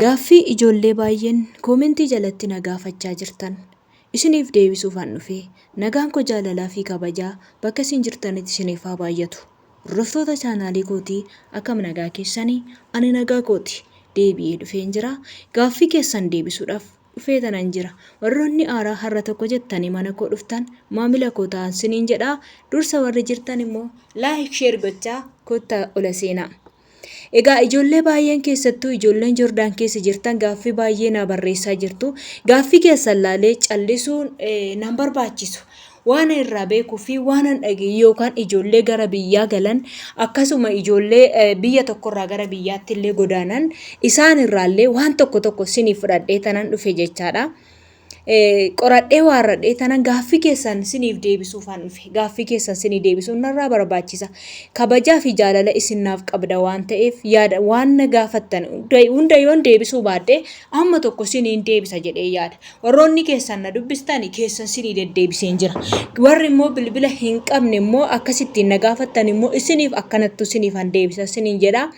Gaaffii ijoollee baay'een koomentii jalatti na gaafachaa jirtan isiniif deebisuufan dhufe. Nagaan koo jaalalaa fi kabajaa bakka isin jirtanitti isiniif haa baay'atu. Hordoftoota chaanaalii kootii, akkam nagaa keessanii? Ani nagaa kooti. Deebi'ee dhufeen jira. Gaaffii keessan deebisuudhaaf dhufee tanan jira. Warroonni aaraa har'a tokko jettanii mana koo dhuftan maamila koo ta'an siniin jedha. Dursa warri jirtan immoo like, share gochaa kottaa ola seenaa. Egaa ijoollee baay'een, keessattuu ijoolleen Jordaan keessa jirtan, gaaffii baay'ee naa barreessaa jirtu. Gaaffii keessan laalee callisuun nan barbaachisu. Waan irraa beekuu fi waan an dhagaye yookaan ijoollee gara biyyaa galan, akkasuma ijoollee biyya tokkorraa gara biyyaatti illee godaanan, isaan irraallee waan tokko tokko sinii fudhadhee tanan dhufe jechaadha. Qoradhee waarradhee tanan gaaffii keessan siniif deebisuufaan dhufe. Gaaffii keessan sinii deebisuun narraa barbaachisa. Kabajaa fi jaalala isin naaf qabda waan ta'eef, yaada waan na gaafattan hunda yoon deebisuu baadhe amma tokko siniin deebisa jedhee yaada. Warroonni keessan na dubbistani keessan sinii deddeebiseen jira. Warri immoo bilbila hin qabne immoo akkasittiin na gaafattan immoo isiniif akkanattu siniifan deebisa siniin jedha.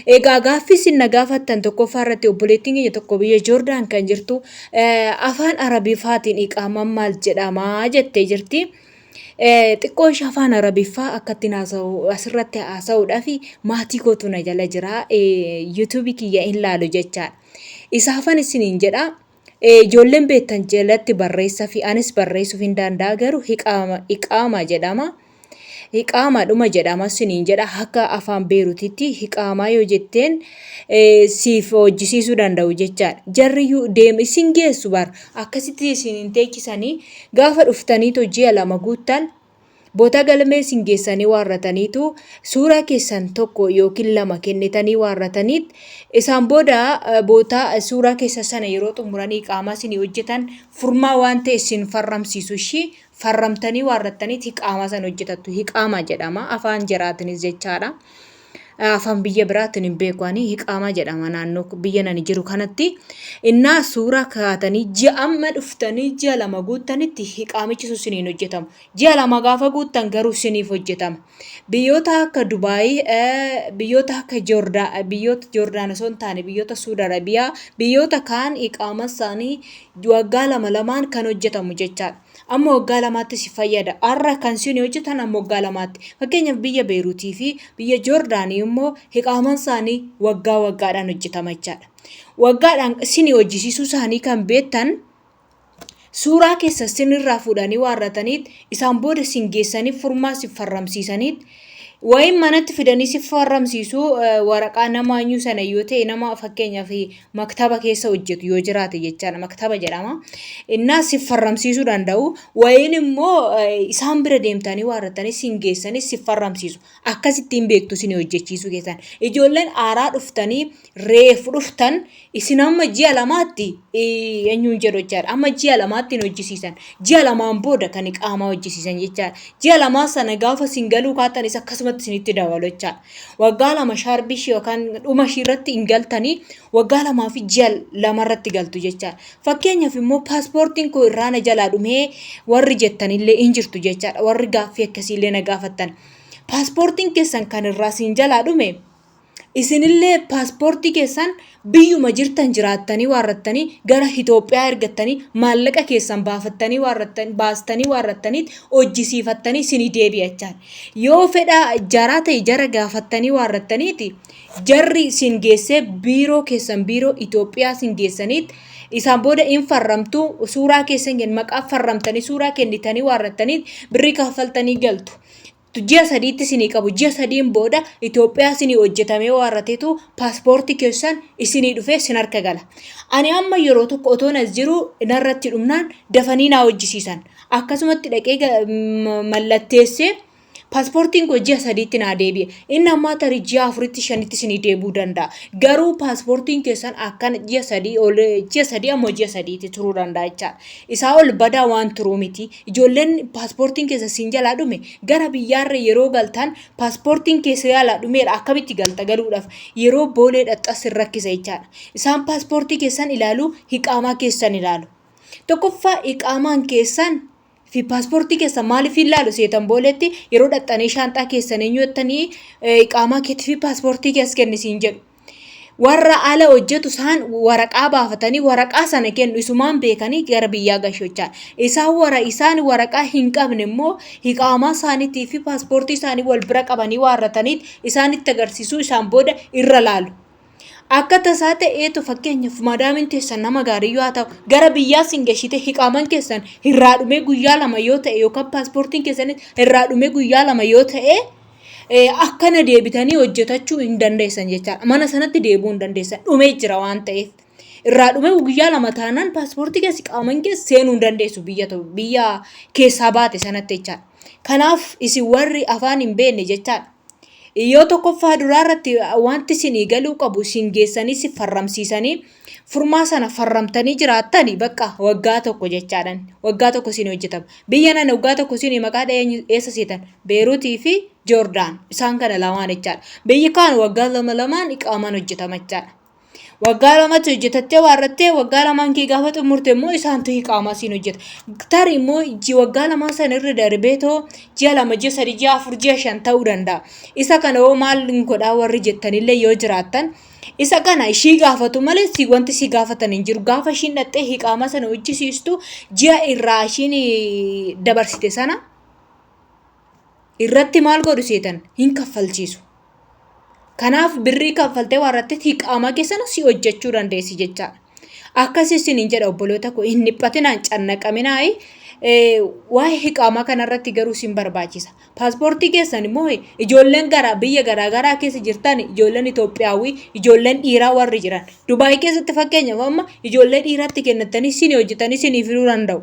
Egaa gaaffii isin na gaafattan tokkoffaa irratti, obboleettiin keenya tokko biyya Joordaan kan jirtu afaan Arabiffaatiin iqaamaan maal jedhamaa jettee jirti. Xiqqoo ishee afaan Arabiffaa akkattiin haasa'u asirratti haasa'uudhaaf maatii kootu na jala jira. Yuutuubii kiyya hin laalu jechaadha. Isaafan isiniin jedha. Ijoolleen beektan jalatti barreessa fi anis barreessuuf hin danda'a, garuu iqaama jedhama. Hiqaama dhuma jedhama siniin jedha. Akka afaan Beerutitti hiqaamaa yoo jetteen siif hojjisiisuu danda'u jechaadha. Jarriyyuu deem isin geessu bar akkasitti isin hin teechisanii. Gaafa dhuftaniitu ji'a 2 guuttan boota galmee isin geessanii waarrataniitu suuraa keessan tokko yookiin lama kennitanii waarrataniit, isaan booda boota suuraa keessan sana yeroo xumuranii iqaamaa isinii hojjetan, furmaa waan ta'e isin farramsiisu, ishii farramtanii waarrattaniit hiqaamaa sana hojjetattu. Hiqaamaa jedhama afaan jaraatinis jechaadha. Afaan biyya biraatiin hin beeku ani, hiqaamaa jedhama naannoo biyya nani jiru kanatti. Innaa suuraa kaatanii ji'a amma dhuftanii ji'a 2 guuttanitti hiqaamichi sun isiniin hojjetamu. Ji'a 2 gaafa guuttan garuu isiniif hojjetama. Biyyoota akka Dubaayii, biyyoota akka Joordaa, biyyoota Joordaan osoo hin taane biyyoota Suud Arabiyaa, biyyoota kaan iqaamaa isaanii waggaa lama lamaan kan hojjetamu jechaadha. Amma waggaa 2tti si fayyada. Har'a kan isin hojjetan amma waggaa 2tti. Fakkeenyaaf biyya Beeruutii fi biyya Joordaanii immoo iqaamaan isaanii waggaa waggaadhaan hojjetama jechaadha. Waggaadhaan isin hojjisiisuu isaanii kan beektan suuraa keessa isinirraa fuudhanii waarrataniit, isaan booda isin geessanii furmaa si farramsiisaniit, wayin manatti fidanii si farramsiisu. Waraqaa nama eenyu sana yoo ta'e, nama fakkeenyaaf maktaba keessa hojjetu yoo jiraate jechaadha, maktaba jedhama, innaa si farramsiisuu danda'u. Wayin immoo isaan bira deemtanii waarratanii sin geessanii si farramsiisu. Akkasittiin beektu isin hojjechiisuu keessan. Ijoolleen aaraa dhuftanii reefu dhuftan, isin amma ji'a 2tti eenyuun jedhu jechaadha. Amma ji'a 2tti hin hojjisiisan. Ji'a 2n booda kan qaamaa hojjisiisan jechaadha. Ji'a 2 sana gaafa isin galuu kaatanis akkasumatti isinitti dabalu jechaadha. Waggaa 2 shaarbii ishii yookaan dhuma ishii irratti hin galtanii, waggaa 2 fi ji'a 2 irratti galtu jechaadha. Fakkeenyaaf immoo paaspoortiin koo irraa na jalaa dhumee warri jettanillee hin jirtu jechaadha. Warri gaaffii akkasiillee na gaafattan. Paaspoortiin keessan kan irraa isin jalaa dhume, isinillee paaspoortii keessan biyyuma jirtan jiraattanii waarrattanii gara Itoophiyaa ergattanii, maallaqa keessan baafattanii waarrattan baastanii waarrattanii hojjisiifattanii isinii deebi'a jechaadha. Yoo fedha jaraa ta'e jara gaafattanii waarrattaniiti, jarri isin geessee biiroo keessan, biiroo Itoophiyaa isin geessaniit, isaan booda in farramtu, suuraa keessan maqaa farramtanii suuraa kennitanii waarrattanii birrii kaffaltanii galtu. Ji'a 3tti isinii qabu. Ji'a 3n booda Itoophiyaa isinii hojjetamee waarrateetu paaspoortii keessan isinii dhufee isin harka gala. Ani amma yeroo tokko otoon as jiru narratti dhumnaan dafanii naa hojjisiisan. Akkasumatti dhaqee mallatteessee paaspoortiin koo ji'a 3tti naa deebi'e. Inni ammaa tarii ji'a 4tti 5tti isinii deebi'uu danda'a. Garuu paaspoortiin keessan akkana ji'a 3 ol, ji'a 3 ammoo ji'a 3tti turuu danda'a jechaadha. Isaa ol badaa waan turuu miti. Ijoolleen paaspoortiin keessa siin jalaa dhume, gara biyyaarra yeroo galtan paaspoortiin keessa jalaa dhumeera, akkamitti galta? Galuudhaaf yeroo boolee dhaxxas sin rakkisa jechaadha. Isaan paaspoortii keessan ilaalu, hiqaamaa keessan ilaalu. Tokkoffaa hiqaamaan keessan fi paaspoortii keessan maaliif ilaalu seetan? Booleetti yeroo dhaxxanii shaanxaa keessan eenyu jettanii, hiqaamaa keetii fi paaspoortii keessa kennisiin jedhu. Warra ala hojjetu isaan waraqaa baafatanii waraqaa sana kennu isumaan beekanii gara biyyaa gashu jechaadha. Isaan wara isaan waraqaa hin qabne immoo hiqaamaa isaaniitii fi paaspoortii isaanii wal bira qabanii waarrataniit isaanitti agarsiisuu isaan booda irra laalu. Akka tasaa ta'eetu fakkeenyaaf madaamiin teessan nama gaarii yoo haa ta'u gara biyyaa sin gashite hiqaaman keessan irraa dhumee guyyaa 2 yoo ta'e yookaan paaspoortiin keessanis irraa dhumee guyyaa 2 yoo ta'e akkana deebitanii hojjetachuu hin dandeessan jechaadha. Mana sanatti deebi'uu hin dandeessan dhumee jira waan ta'eef. Irraa dhumee guyyaa 2 taanaan paaspoortii keessa qaaman keessa seenuu hin dandeessu biyya biyya keessaa baate sanatti jechaadha. Kanaaf isin warri afaan hin beekne jechaadha. Yoo tokkoffaa duraa irratti wanti isinii galuu qabu isin geessanii si farramsiisanii furmaa sana farramtanii jiraattani bakka waggaa 1 jechaadhan. Waggaa 1 isin hojjetama. Biyya nana waggaa 1 isinii maqaa dha'ee eenyu eessa seetan? Beeruutii fi Joordaan. Isaan kana lamaan jechaadha. Biyyi kaan waggaa lama lamaan iqaamaan hojjetama jechaadha. Waggaa lamatti hojjetattee waarrattee waggaa lamaan kee gaafa xumurte immoo isaantu hiqaamaa siin hojjeta. Tarii immoo ji waggaa lamaa sana irra darbee too ji'a 2, ji'a 3, ji'a 4, ji'a 5 ta'uu danda'a. Isa kana hoo maal hin godhaa warri jettanillee yoo jiraattan isa kana ishii gaafatu malee si wanti si gaafatan hin jiru. Gaafa ishiin dhaqxee hiqaamaa sana hojjisiistu ji'a irraa ishiin dabarsite sana irratti maal godhu seetan hin kaffalchiisu. Kanaaf birrii kaffaltee waarrattee hiqaamaa keessan si hojjechuu dandeessi jechaadha. Akkas isiniin jedha obboloota koo hin dhiphatinaa hin cannaqaminaa waa'ee hiqaamaa kanarratti garuu isin barbaachisa. Paaspoortii keessan immoo ijoolleen gara biyya garaagaraa keessa jirtan ijoolleen Itoophiyaawii ijoolleen dhiiraa warri jiran Dubaay keessatti fakkeenyaaf amma ijoollee dhiiraatti kennattanii isin hojjetanii isinii fiduu danda'u.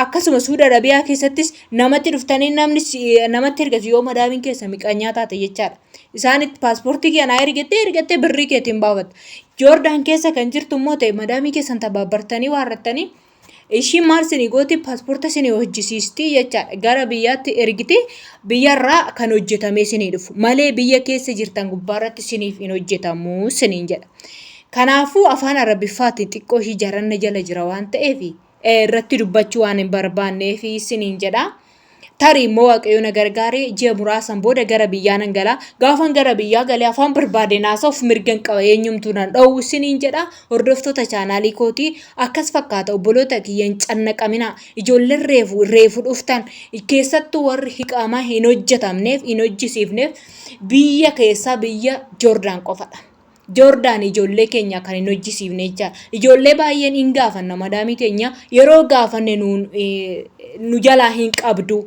Akkasuma Suudi Arabiyaa keessattis namatti dhuftanii namni namatti ergatu yoo madaamiin keessa miqanyaa taate jechaadha. Isaanitti paaspoortii kee naa ergattee ergattee birrii keetiin baafatta. Joordaan keessa kan jirtu immoo ta'e madaamii keessan tabaabbartanii waarrattanii ishiin maal isinii gooti paaspoorta isinii hojjisiisti jechaadha. Gara biyyaatti ergite biyyarraa kan hojjetamee isinii dhufu malee biyya keessa jirtan gubbaarratti isiniif hin hojjetamu isiniin jedha. Kanaafuu afaan Arabiffaatiin xiqqoo ishii jaranna jala jira waan ta'eef irratti dubbachuu waan hin barbaanneef isiniin jedha. Tarii immoo Waaqayyo na gargaaree ji'a muraasan booda gara biyyaa nan gala. Gaafan gara biyyaa galee afaan barbaadeen haasa'uuf mirgan qaba eenyumtuu nan dhoowwu isiniin jedha. Hordoftoota chaanaalii kootii akkas fakkaata obboloota kiyya hin cannaqaminaa. Ijoolleen reefu reefu dhuftan keessattuu warri hiqaamaa hin hojjetamneef hin hojjisiifneef biyya keessaa biyya Joordaan qofadha. Joordaan ijoollee keenya kan hin hojjisiifne jechaadha. Ijoollee baay'een hin gaafanna madaamii teenya yeroo gaafanne nu jalaa hin qabdu.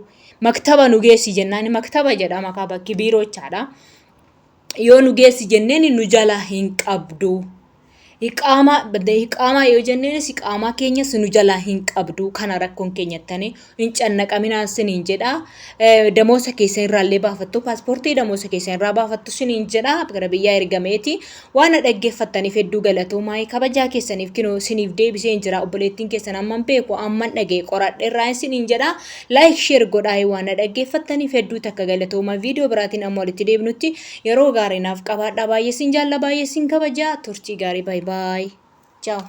Maktaba nu geessi jennaan maktaba jedhama kaa bakki biiroo jechaadha. Yoo nu geessi jenneen nu jalaa hin qabdu. Iqaamaa iqaamaa yoo jenneenis iqaamaa keenyas nu jalaa hin qabdu kana rakkoon keenya jettanii hin cannaqaminaan siniin jedha. Damoosa keessan irraallee baafattu paaspoortii damoosa keessan irraa baafattu siniin jedha gara biyyaa ergameeti. Waan na dhaggeeffattaniif hedduu galatoomaa kabajaa keessaniif kinoo siniif deebiseen jira obboleettiin keessan amman beeku amman dhaga'e qoradhe irraa siniin jedha. Like share godhaa waan na dhaggeeffattaniif hedduu takka galatoomaa viidiyoo biraatiin amma walitti deebinutti yeroo gaarii naaf qabaadhaa baay'ee sin jaalla baay'ee sin kabaja turtii gaarii bye bye. Ciao.